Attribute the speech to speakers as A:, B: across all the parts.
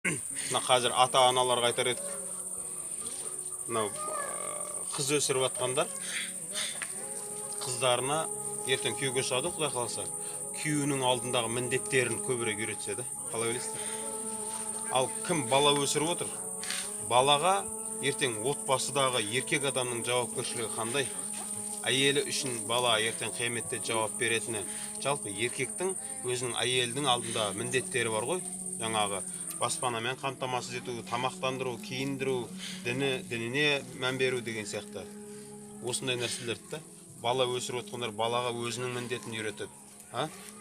A: Мына қазір ата аналарға айтар едік, мынау қыз өсіріп жатқандар қыздарына ертең күйеуге шығады ғой, құдай қаласа, күйеуінің алдындағы міндеттерін көбірек үйретсе да, қалай ойлайсыздар? Ал кім бала өсіріп отыр, балаға ертең отбасыдағы еркек адамның жауапкершілігі қандай, әйелі үшін бала ертең қияметте жауап беретіні, жалпы еркектің өзінің әйелінің алдында міндеттері бар ғой, жаңағы баспанамен қамтамасыз ету, тамақтандыру, киіндіру, дініне мән беру деген сияқты осындай нәрселерді да. Бала өсіріп отқандар балаға өзінің міндетін үйретіп,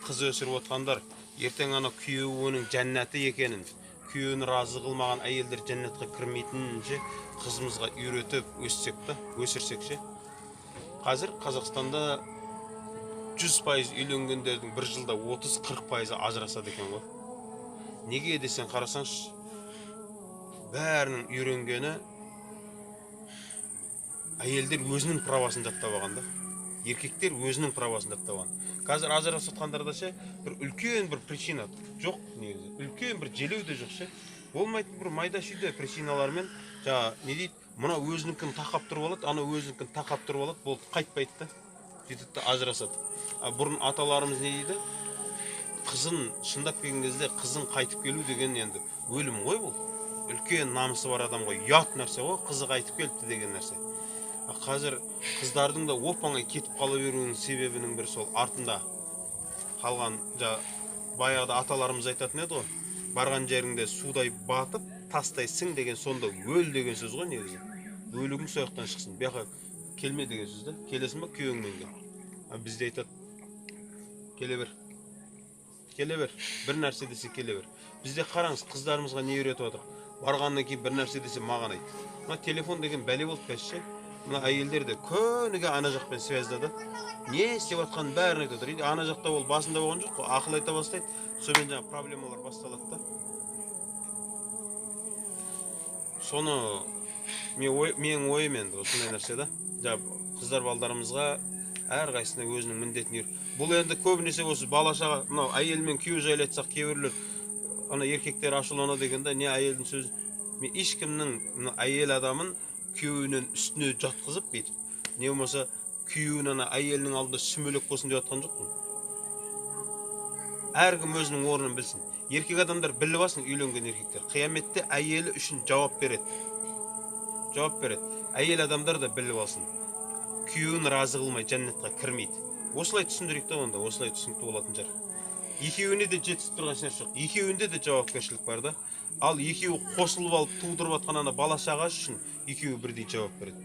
A: қыз өсіріп отқандар ертең ана күйеуі оның жәннаты екенін, күйеуін разы қылмаған әйелдер жәннатқа кірмейтінін ше қызымызға үйретіп өссек та, өсірсек ше. Қазір Қазақстанда 100% үйленгендердің бір жылда 30-40%-ы ажырасады екен ғой. Неге десең, қарасаңшы, бәрінің үйренгені әйелдер өзінің правасын жаттап алған да, еркектер өзінің правасын жаттап алған. Қазір ажырасып жатқандарда ше бір үлкен бір причина жоқ негізі, үлкен бір желеу де жоқ ше, болмайтын бір майда шүйде причиналармен жаңа не дейді, мына өзінікін тақап тұрып алады, анау өзінікін тақап тұрып алады, болды, қайтпайды да, сөйтеді да ажырасады. А бұрын аталарымыз не дейді, қызын шындап келген кезде қызын қайтып келу деген енді өлім ғой, бұл үлкен намысы бар адамға ұят нәрсе ғой, қызы қайтып келіпті деген нәрсе. А қазір қыздардың да оп оңай кетіп қала беруінің себебінің бірі сол артында қалған, баяғыда аталарымыз айтатын еді ғой, барған жеріңде судай батып тастай сің деген, сонда өл деген сөз ғой негізі, өлігің сол жақтан шықсын, бұяққа келме деген сөз да, келесің ба күйеуіңмен кел. А бізде айтады, келе бер, келе бер, бір нәрсе десе келе бер. Бізде қараңыз, қыздарымызға не үйретіп жатыр, барғаннан кейін бір нәрсе десе маған айт. Мына телефон деген бәле болды қазір ше, мына әйелдер де күніге ана жақпен связьда да, не істеп жатқанын бәрін айтып отыр. Ана жақта ол басында болған жоқ қой, ақыл айта бастайды, сонымен жаңағы проблемалар басталады да. Соны менің ойым енді осындай нәрсе да, жаңағы қыздар балдарымызға әрқайсысына өзінің міндетін үйрет. Бұл енді көбінесе осы бала шаға, мынау әйел мен күйеу жайлы айтсақ, кейбіреулер ана еркектер ашуланады екен да, не әйелдің сөзі, мен ешкімнің мына әйел адамын күйеуінен үстіне жатқызып бүйтіп, не болмаса күйеуін ана әйелінің алдында сүмелек болсын деп жатқан жоқпын. Әркім өзінің орнын білсін. Еркек адамдар біліп алсын, үйленген еркектер қияметте әйелі үшін жауап береді, жауап береді. Әйел адамдар да біліп алсын, күйеуін разы қылмай жәннатқа кірмейді. Осылай түсіндірейік та, онда осылай түсінікті болатын шығар. Екеуіне де жетісіп тұрған нәрсе жоқ, екеуінде де жауапкершілік бар да. Ал екеуі қосылып алып тудырып жатқан ана бала шаға үшін екеуі бірдей жауап береді.